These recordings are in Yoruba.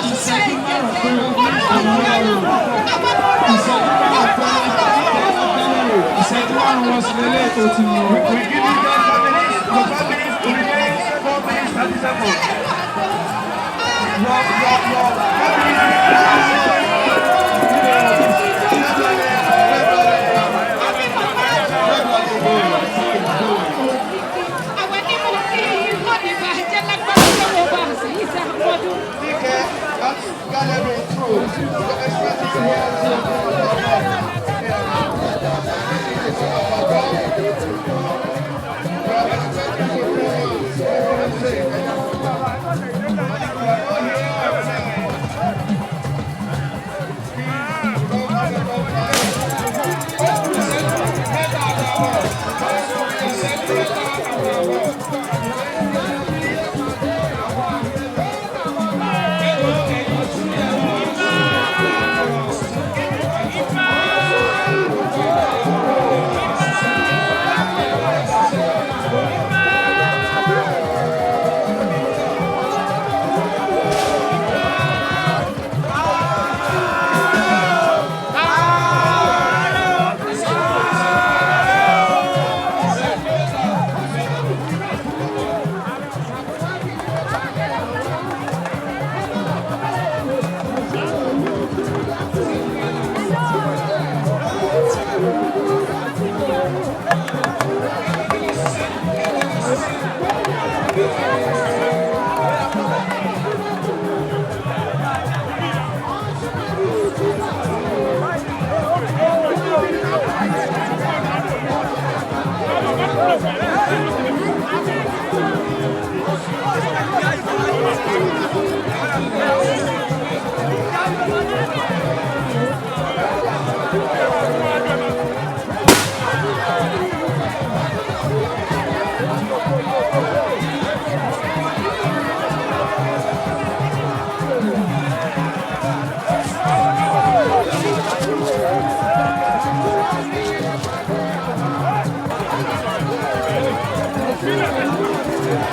Ọ̀ṣunṣẹ́ Ìgẹ̀sẹ̀ olóòye ayù Ìṣẹ́jú 5 péré Ìṣẹ́jú 5 wọn sì lélẹ̀ tó ti lọ. We give you guys 5 minutes. Your 5 minutes remains 4 minutes 30 seconds. Your 5 minutes. Àwọn ní mo kí kọ́ ní bàjẹ́ lágbára lọ́wọ́ bá a sì yí sàmọ́dún. Dike, that's gallery through. You're expected to hear some. Ìṣẹ́jú 3.5.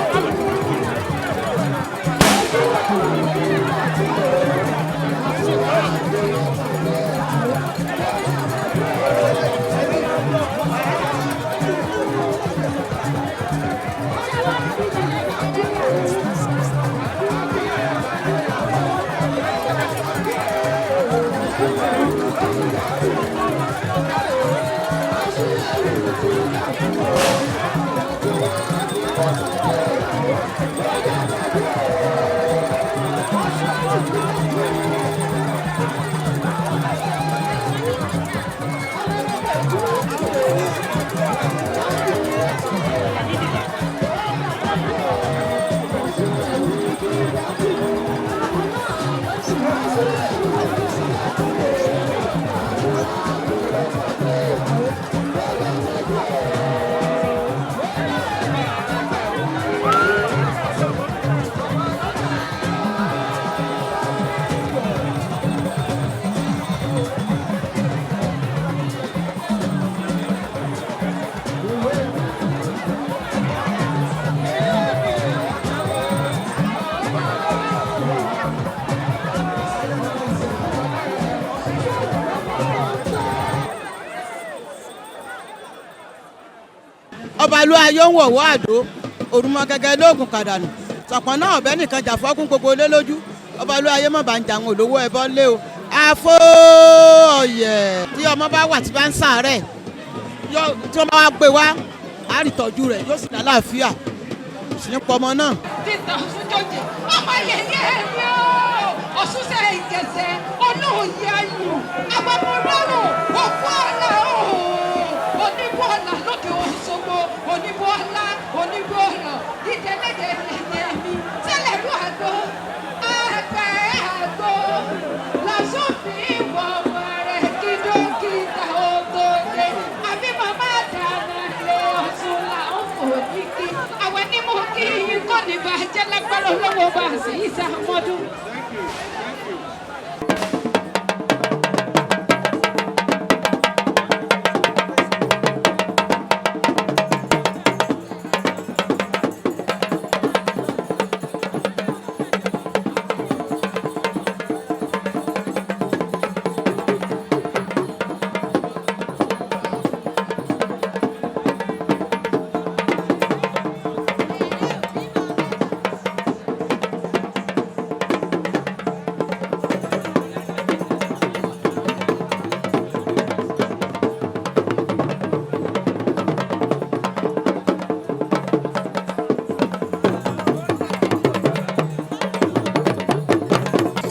Ọbalúwa yóò ń wọ̀wọ́ àdó òrùmọ gẹ́gẹ́ lóògùn kàdànù sọ̀pọ̀n náà ọ̀bẹ nìkan jà fọ́kún gbogbo lé lójú. Ọbalúwa yóò mọ̀ bá ń jà àwọn olówó ẹbọ lé o. Àfọ ọ̀yẹ̀ tí ọmọ bá wà tí bá ń ṣàárẹ̀ tí wọ́n bá wá gbé wá á rí ìtọ́jú rẹ̀ yóò sì lálàáfíà sì ní pọmọ náà. Títà Ọ̀ṣunjọ́jẹ ọmọ yẹyẹ mi o, Ọ̀ṣunṣẹ́ Ìgẹ̀sẹ̀ olóòye ayù àbámọ́lọ́rọ̀ òkú ọ̀la o, oníbó ọ̀la lókè Òṣogbo, oníbó ọ̀la, oníbó ọ̀rọ̀ dídẹ́lẹ́dẹ́ yẹyẹ mi tẹ́lẹ̀rú àgbo àgbẹ̀ àgbo lọ́sùnfin wọ̀ rẹ̀ kí dókítà ó tó dé àbí màmá dáná lé Ọ̀ṣun làwọn fò ní kí àwọn ní mo kí kò ní bàjẹ́ lágbára olówó bá a sì í sàmọ́dún.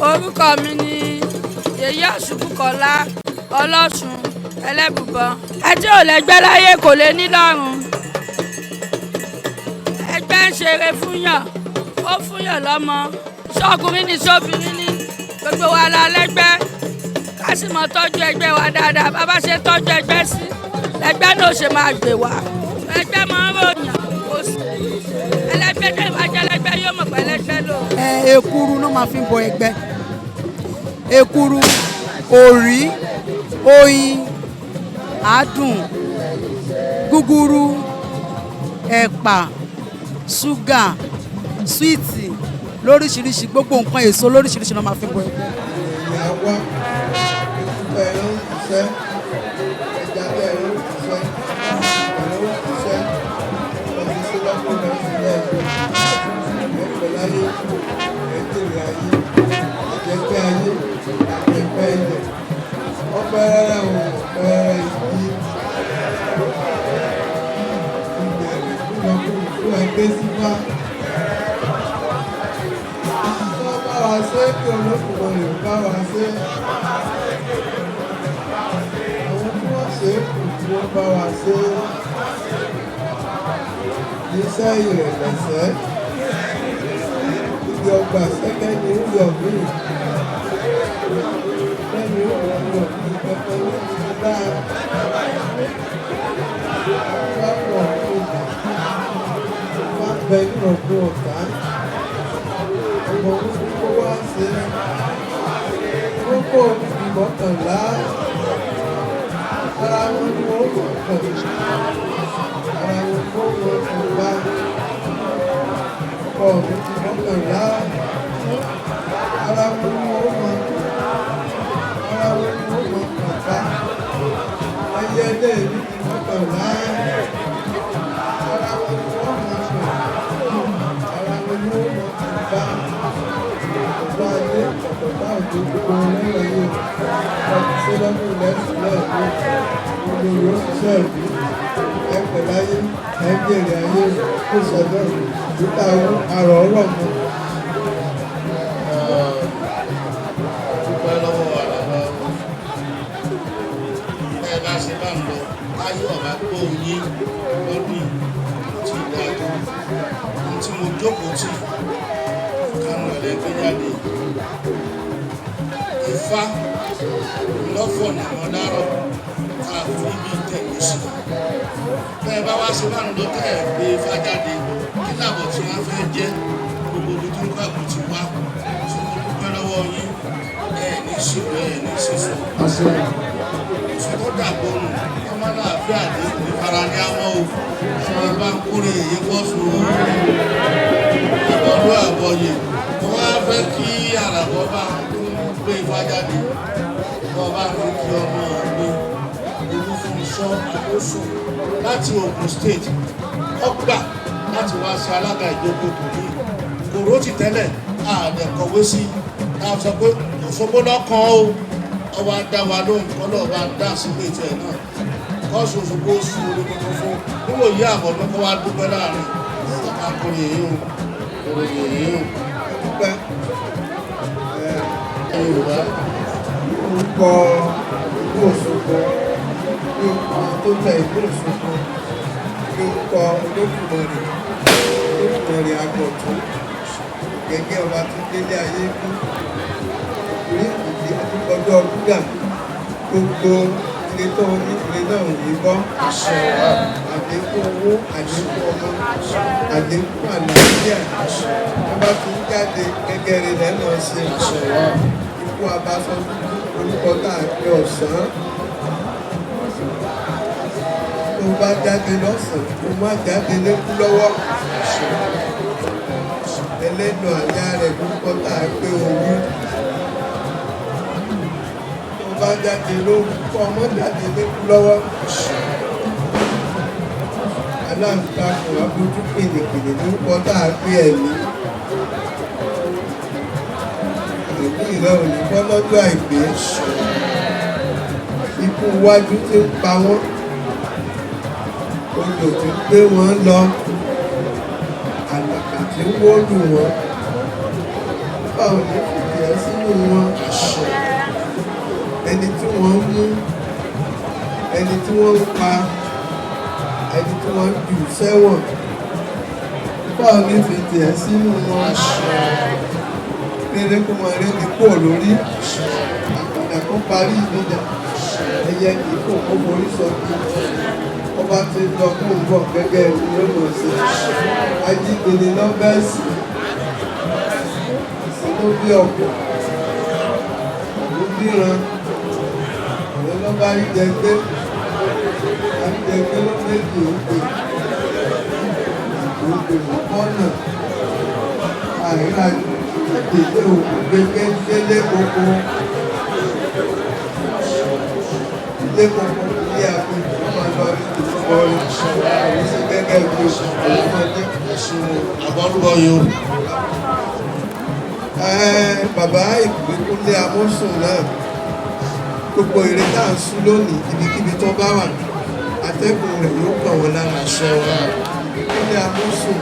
Orúkọ mi ni Yèyé Ọ̀ṣunbùkọ́lá Ọlọ́ṣun Ẹlẹ́bùbọn. Ẹjẹ́ ò lẹ́gbẹ́ láyé kò lè ní lọ́run. Ẹgbẹ́ ń ṣeré fúnyàn, ó fúnyàn lọ́mọ. Ṣọ́kùnrin ni ṣóbìnrin ni, gbogbo wa la lẹ́gbẹ́. Ká sì mọ tọ́jú ẹgbẹ́ wa dáadáa, bá bá ṣe tọ́jú ẹgbẹ́ sí, ẹgbẹ́ náà ṣe máa gbè wá. Ẹgbẹ́ máa ń ròyàn, kò sí. Ẹlẹ́gbẹ́ tó ìbá jẹ́ ẹlẹ́gbẹ́ yóò mọ̀ pé ẹlẹ́gbẹ́ lò. Ekuru ló máa fi ń bọ ẹgbẹ́. Ekuru, òrí, oyin, àádùn, gúgúrú, ẹ̀pà, ṣúgà, súwìtì lóríṣiríṣi, gbogbo nǹkan èso lóríṣiríṣi ló máa fi ń bọ ẹgbẹ́. Ìyá wa ẹ̀rọ ń ṣiṣẹ́, ẹja bẹ́ẹ̀ ẹ̀rọ ń ṣiṣẹ́, ẹ̀rọ ń ṣiṣẹ́, ọ̀sẹ̀ lọ́kùnrin sílẹ̀ ẹ̀kọ́ láyé, ẹ̀jẹ̀rẹ̀ ayé, ẹ̀jẹ̀gbẹ́ ayé, àjẹgbẹ́ ilẹ̀, ọpẹ́ rárá o, ọpẹ́ rárá ibi ìbẹ̀rẹ̀ fún fún ẹgbẹ́ sífá. Wọ́n bá wa ṣe kí Olódùmarè bá wa ṣe. Àwọn tí wọ́n ṣe é kù tí wọ́n bá wa ṣe. Iṣẹ́ ìrẹ̀lẹ̀ṣẹ́. Ibi ọgbà sẹ́kẹ́ ni ó yọ̀ mí. Lẹ́ni ó yọ̀ mí pẹpẹ ní ti dá. Pápọ̀ ọ̀gbìn. Má bẹ nínú ọ̀gbìn ọ̀tá. Ọmọ kókó wá ṣe. Kókó 11. Ara wọn ni wọ́n mọ̀ kàn. Ara wọn kó wọn kàn bá. Ọkọ mi ti 11. Ara wọn ni wọ́n mọ̀ kàn. Ara wọn ni wọ́n mọ̀ kàn bá. Ayé ẹlẹ́ mi ti 11. Ara wọn ni wọ́n mọ̀ kàn. Ara wọn ni wọ́n mọ̀ kàn bá. Ọ̀pọ̀ ayé ọ̀pọ̀ bá òjò gbogbo lẹ́yìn ayé. Ọ̀pọ̀ sí lọ́dún lẹ́sìn lẹ́ẹ̀mí. Gbogbo yóò ṣiṣẹ́ ìlú. Ẹ pẹ̀ láyé, ẹ jèrè ayé, kó sọ́dọ̀ níta owó arọ̀ ọ̀rọ̀ mọ́. Dúpẹ́ lọ́wọ́ àlàbà ẹ bá ṣe bá ń lọ láyé ọ̀bá gbó yín lọ́dún tí ìdá tó ohun tí mo jókòó tì kánú ẹlẹ́gbẹ́ jáde Ifá lọ́fọ̀nà ọ̀dárọ̀ ká fi bí tẹ̀lé sí bẹ́ẹ̀ bá wá ṣe bá ń lọ tẹ́ ẹ̀ gbé Ifá jáde kí làbọ̀ tí wọ́n fẹ́ jẹ́ gbogbo ibi tó ń kàkó ti wá tí mo dúpẹ́ lọ́wọ́ yín ẹ̀ ní ṣìwé ẹ̀ ní ṣìṣọ́ oṣù tó dàgbò nù ọmọ náà fi àdé ìfara ní àwọn o ṣe bá ń kórè èyí pọ̀ sùn o àbọ̀lú àbọ̀yè mo wá fẹ́ kí àràbọ̀ bá ń gbé Ifá jáde bọ́ bá ń fi kí ọmọ mi Olúfúnṣọ́ Adósùn láti Ògùn State ọgbà láti wá ṣe alága ìjókòó tòní kòró ti tẹ́lẹ̀ àdẹ̀kọ̀wé sí ta sọ pé Òṣogbo lọ́kàn o ọba dá wa lóhùn kọ́lọ́ ọba dá sílé ètò ẹ̀ náà kọ́sù Òṣogbo sùn orí tuntun fún níwò yí àbọ̀dún kó wá dúpẹ́ láàrin ọba kórè yìí o kórè yìí o. Dúpẹ́. Yorùbá. Orúkọ ìlú Òṣogbo ní orúkọ tó tẹ ìlú Òṣogbo ní orúkọ Olódùmarè Olódùmarè Àgọ̀tún gẹ́gẹ́ ọba tó délé ayé kú orí ìdí àtúkọjọ́ búdà gbogbo ilé tó ní ilé náà ò ní bọ́ àlékún owó àlékún ọmọ àlékún àlàáfíà tó bá ti ń jáde gẹ́gẹ́ rẹ̀ lẹ́nà ṣe ikú abasọ dúdú orúkọ tá a pè ọ̀sán tó bá jáde lọ́sàn-án tó má jáde lékú lọ́wọ́ ẹlẹ́nu àyà rẹ̀ lórúkọ tá a pè òru tó bá jáde lóru kọ́ ọmọ jáde lékú lọ́wọ́ aláǹtakùn abojú pèlèpèlè lórúkọ tá a pè ẹ̀mí ẹ̀mí rẹ̀ ò ní bọ́ lọ́jọ́ àìpé ikú iwájú ti ń pa wọ́n odò tí ń gbé wọn lọ àlàkà tí ń wó lù wọ́n báwo ní fìdí ẹ sílẹ̀. sínú wọn. Ẹni tí wọ́n ń mú, ẹni tí wọ́n ń pa, ẹni tí wọ́n ń jù sẹ́wọ̀n, Ifá ò ní fi tiẹ̀ sínú wọn. Rere kó máa rí ní kúrò lórí àpàdà kó parí ìdíjà. Ẹyẹ kì í kò kó forí sọ kí ọba ti lọ kó ń bọ̀ gẹ́gẹ́ bí ó mọ̀ sí ajígbélé lọ́bẹ̀ẹ́sì ìsìn tó bí ọ̀pọ̀ òun bíran òun ló bá rí jẹgbé rí jẹgbé ló méjì òǹgbè òǹgbè ló bọ́nà àìrà ìdílé òǹgbè délé gbogbo ilé gbogbo ilé àgbègbè wọn máa lọ rí ìfúnbọ rí òun sì gẹ́gẹ́ bí oṣù ọmọdé. Àbọ̀rúbọ̀ yìí o. Bàbá Ìbíkúnlé Amósùn náà, gbogbo èrè tá à ń sún lónìí, ibikíbi tó bá wà, atẹ́gùn rẹ̀ yóò kàn wọ́n lára. Ìbíkúnlé Amósùn,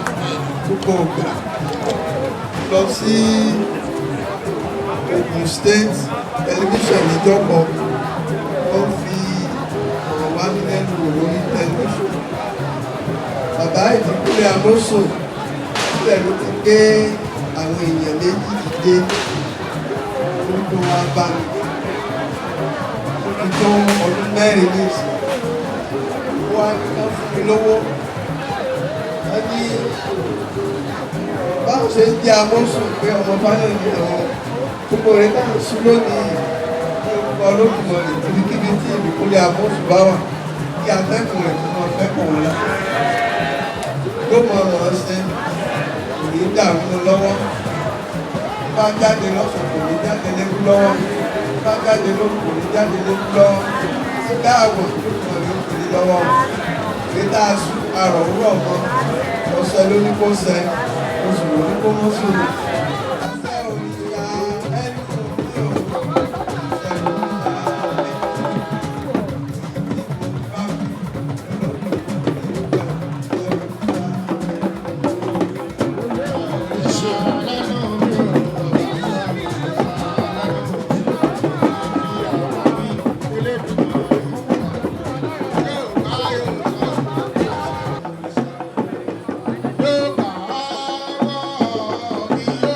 gbogbo ògbà lọ sí Ogun State Television níjọ́kọ̀, ó fi ọ̀rọ̀ wá mi lẹ́nu wò lórí tẹlifíṣàn. Bàbá Ìbíkúnlé Amósùn síbẹ̀ ló ti gbé àwọn èèyàn méjì dìde orúkọ wa bá mi. Ó ti tó ọdún 4 ní ìsìn. Ó wá ní ká fún mi lówó. Wọ́n ní báwo ṣe ń jẹ́ Amósùn pé ọmọ fáyọ̀ ní àwọn gbogbo rẹ̀ táwọn sún lónìí ní orúkọ Olódùmarè, ibikíbi tí Ìbíkúnlé Amósùn bá wà, kí atẹ́kùn rẹ̀ kó máa fẹ́ kàn wọ́n lá. Yóò máa mọ̀ ọ́n ṣe, kò ní dàrú mọ́ lọ́wọ́. Bá jáde lọ́sàn-án, kò ní jáde léwu lọ́wọ́. Bá jáde lóru, kò ní jáde léwu lọ́wọ́. Sígá àwọ̀ tó kàn ló kiri lọ́wọ́. Ìrètà aṣù àrọ̀ òwúrọ̀ mọ́. Ọ̀sẹ̀ ló ní kó sẹ, oṣù ló ní kó mọ́ sùn. Àṣẹ òrìṣà ẹni kò ní o. Àṣẹ òrìṣà ẹni. Yóò kà á wọ̀ bí.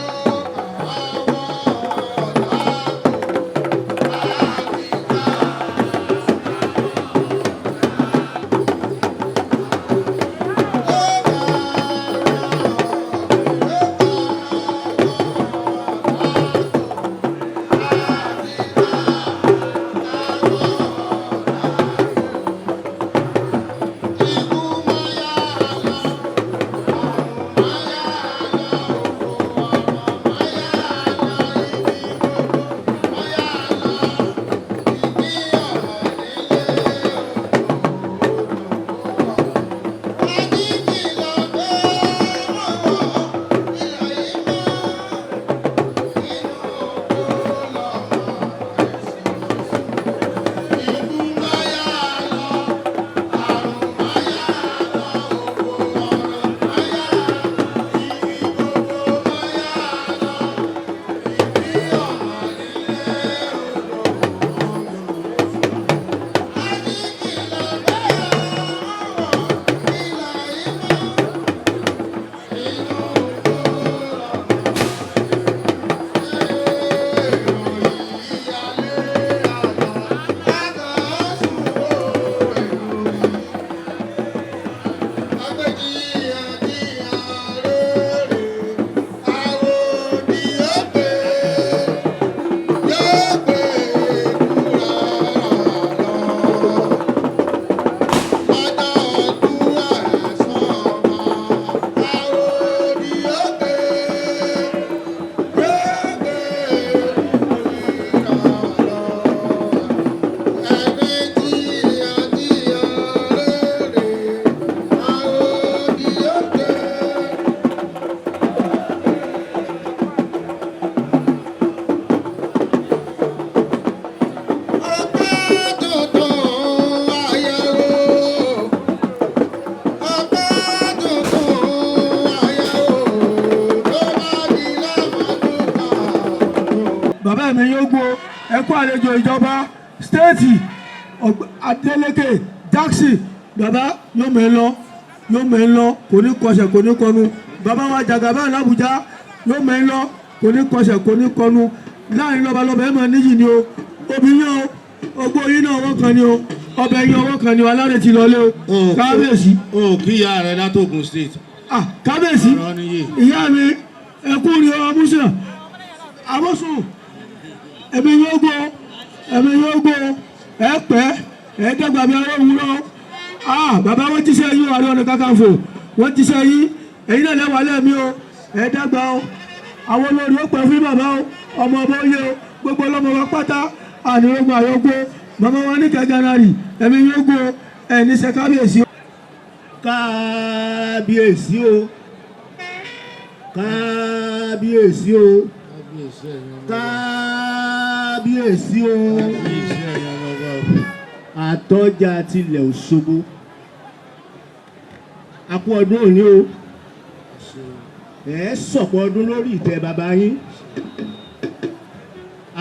Bàbá mi yóò gbó. Ẹ kú àlejò ìjọba stéètì Adeleke Jackson. Bàbá yóò mẹ́ lọ, yóò mẹ́ lọ, kò ní kọsẹ̀, kò ní kọnu. Bàbá wa Jagaban l'Abuja yóò mẹ́ lọ, kò ní kọsẹ̀, kò ní kọnu. Láàrin lọ́balọ́ba ẹ̀ máa níyì ni o. Obìnrin o, ogbó yín náà ọwọ́ kan ni o, ọbẹ̀ yín ọwọ́ kan ni o. Alárè ti lọlé o, kábíyèsí. O kí ìyá rẹ látògùn State. Ah, kábíyèsí, ìyá mi, ẹkú ni ọ amúsùn amúsùn. Ẹ̀mí yóò gbó, ẹ̀mí yóò gbó, ẹ pẹ́, ẹ dẹ́gbà bí ọlọ́run wúrọ́. Ah, bàbá, wọn jíṣẹ́ yín o. Ààrẹ Ọ̀nà Kakanfò, wọ́n jíṣẹ́ yín. Ẹ̀yin náà lẹ́wà lẹ́ẹ̀mí o. Ẹ dẹ́gbà o. Àwọn olórí ó pẹ́ fún bàbá o. Ọmọ ọmọ oyè o, gbogbo ọlọ́mọ wa pátá ànírógun àyọgbó. Màmá wa ní kẹgànnárì, ẹ̀mí yóò gbó, ẹ̀ ní sẹ́ kábíyèsí. Kábíyèsí o, kábíyèsí o, kábíyèsí o. Àtọ́jà tilẹ̀ Òṣogbo, a kú ọdún òní o. Ẹ sọ̀pọ̀ ọdún lórí ìtẹ́ bàbá yín.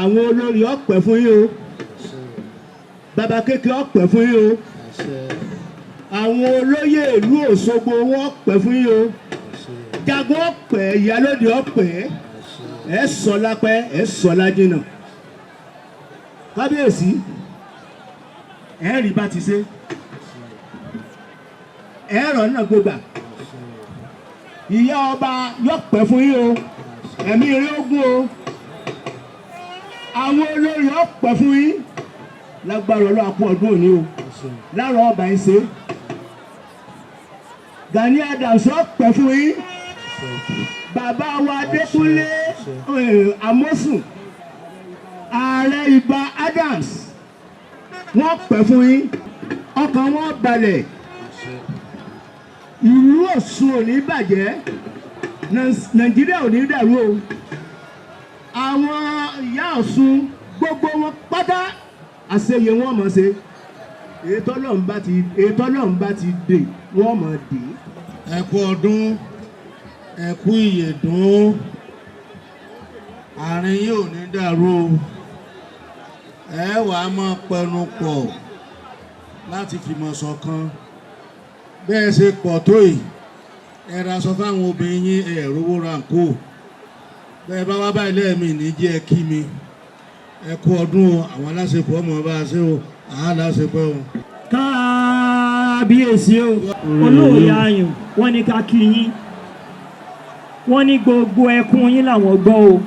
Àwọn olórí ọ̀pẹ̀ fún yín o. Bàbá kékeré ọ̀pẹ̀ fún yín o. Àwọn olóyè ìlú Òṣogbo wọn pẹ̀ fún yín o. Jagun ọ̀pẹ̀, ìyálóde ọ̀pẹ̀. Ẹ sọ lápẹ́, ẹ sọ lájìnà. Kábíyèsí, ẹ rí bá ti ṣe, ẹ rọ̀ náà gbégbà. Ìyá ọba yóò pẹ́ fún yín o. Ẹ̀mí eré ogun o. Àwọn olórí ọ̀pẹ̀ fún yín lágbára Ọlọ́run. Àpò ọdún òní o lára ọba ń ṣe. Gani Adams ọ̀pẹ̀ fún yín. Bàbá wa Adékúnlé Amósùn, ààrẹ Ìbà Adams, wọ́n pẹ́ fún yín. Ọkàn wọn balẹ̀. Ìlú Ọ̀ṣun ò ní bàjẹ́, Nàìjíríà ò ní dàrú o. Àwọn ìyá Ọ̀ṣun gbogbo wọn pátá, àṣeyẹ wọn mọ̀ ṣe. Ètò Ọlọ́run bá ti dè wọ́n mọ̀ dé. Ẹ kú ọdún, ẹ kú ìyèdún. Àárín yìí ò ní dàrú o. Ẹ wàá máa pẹnu pọ̀ láti fìmọ̀ ṣọ̀kan. Bẹ́ẹ̀ ṣe pọ̀ tó yìí, ẹ ra aṣọ fáwọn obìnrin yín, ẹ rówó ra nǹkó. Bẹ́ẹ̀ bá wá báyìí lẹ́ẹ̀mí ní jẹ́ ẹ kí mi. Ẹ kú ọdún o. Àwọn aláṣepọ̀ ọmọ bá a ṣe o, àá láṣepọ̀ o. Kábíyèsí o, olóòyà ayùn, wọ́n ní ká kí yín. Wọ́n ní gbogbo ẹkún yín làwọn gbọ́ o.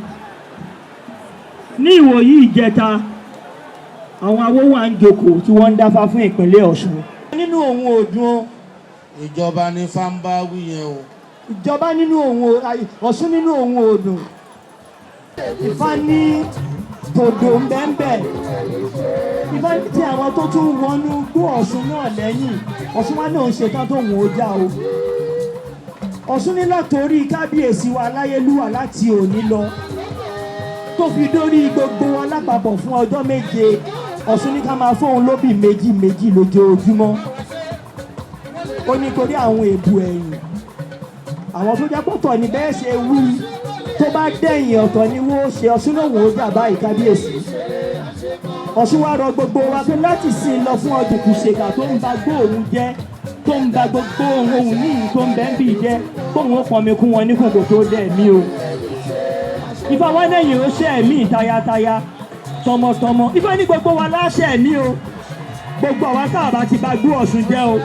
Ní ìwòyí ìjẹta, àwọn awó wà ń jókòó tí wọ́n ń dáfá fún ìpínlẹ̀ Ọ̀ṣun. Nínú òun ò dùn o. Ìjọba ní fáńbá wí yẹn o. Ìjọba nínú òun ò, Ọ̀ṣun nínú òun ò dùn. Ifá ní tòdò ń bẹ́ẹ̀. Ifá ní ti àwọn tó tún wọnú gbó Ọ̀ṣun náà lẹ́yìn. Ọ̀ṣun wa náà ń ṣetán tó wọ́n ó já o. Ọ̀ṣun ní látòrí kábíyèsí wa aláyélúwà láti òní lọ tó fi dórí gbogbo wọn lápapọ̀ fún ọjọ́ 7, Ọ̀ṣun ní ká máa fóun lóbì méjì méjì lójoojúmọ́. Ó ní torí àwọn èbù ẹ̀yìn, àwọn tó jẹ́ pọ̀tọ̀ ní bẹ́ẹ̀ ṣe wí, tó bá dẹ̀yìn ọ̀tọ̀ ni wọ́n ṣe. Ọ̀ṣun lòun ó jà báyìí. Kábíyèsí, Ọ̀ṣun wa rọ gbogbo wa pé láti sìn lọ fún ọdùnkù ṣèkà tó ń ba gbóòórùn jẹ́, tó ń ba gbogbo ohun níyì tó ń bẹ́ ń bì jẹ́, kóun ó pọnmi kún wọn níkùn kò tó dẹ̀ mí o. Ifá wa lẹ́yìn ó ṣe ẹ̀mí tayataya, tọmọtọmọ. Ifá ní gbogbo wa láṣẹ ẹ̀mí o, gbogbo àwa tá a bá ti ba gbó Ọ̀ṣun jẹ́ o.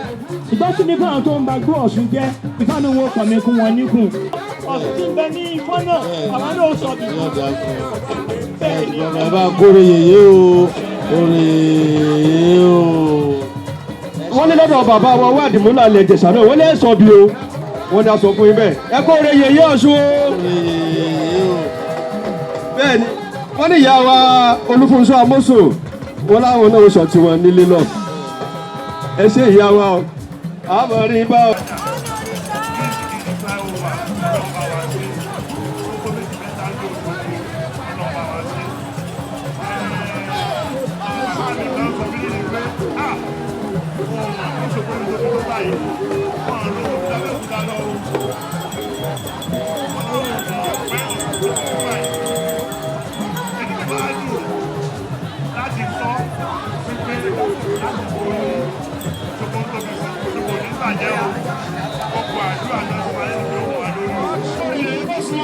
Ìgbọ́sùn ní fáwọn tó ń ba gbó Ọ̀ṣun jẹ́, Ifá ní wọn pọnmi kún wọn níkùn. Ọ̀ṣun ti ń bẹ ní ifá náà, àwọn náà sọ bí. Bàbá kórè yèyé o, kórè yèyé o. Wọ́n ní lọ́dọ̀ bàbá wa wá àdìmúlà lẹ̀ Ìjẹ̀ṣà náà, wọ́n lè sọ bí o. Wọ́n dá sọ fún yín bẹ́ẹ̀. Ẹ kórè yèyé Ọ̀ṣun o. Bẹ́ẹ̀ ni wọ́n ní ìyá wa Olúfúnṣọ́ Amósò, wọ́n láwọn náà sọ tiwọn nílé lọ. Ẹ ṣe ìyá wa o, àmọ́ rí bá o. wá dùn láti sọ wípé lásìkò yìí Òṣogbo tóbi sí, Òṣogbo ní bàjẹ́ o. Gbogbo àdúrà náà ti wáyé ní òun wà lórí o.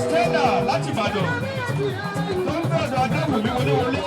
Stella láti Ìbàdàn tó ń gbọ́dọ̀ Adéwùmí wọléwọlé.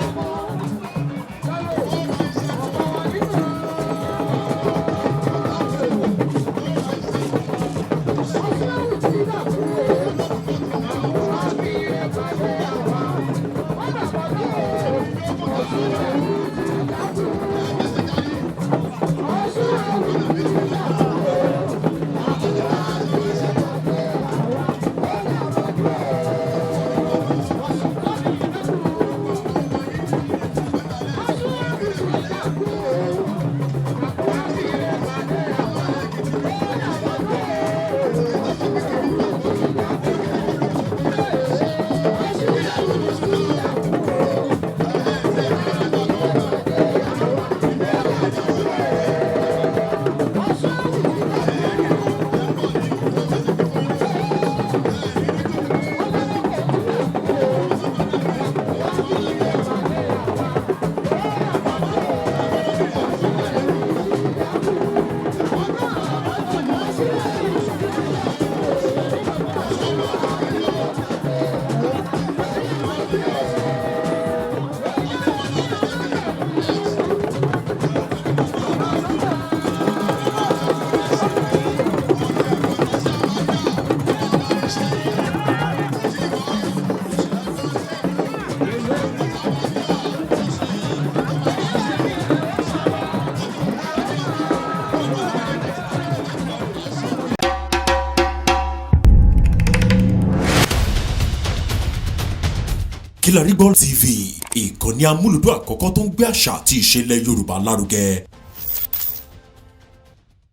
Kilarigbo TV, ìkànnì amúlùdún àkọ́kọ́ tó ń gbé àṣà àti ìṣẹ̀lẹ̀ Yorùbá lárugẹ.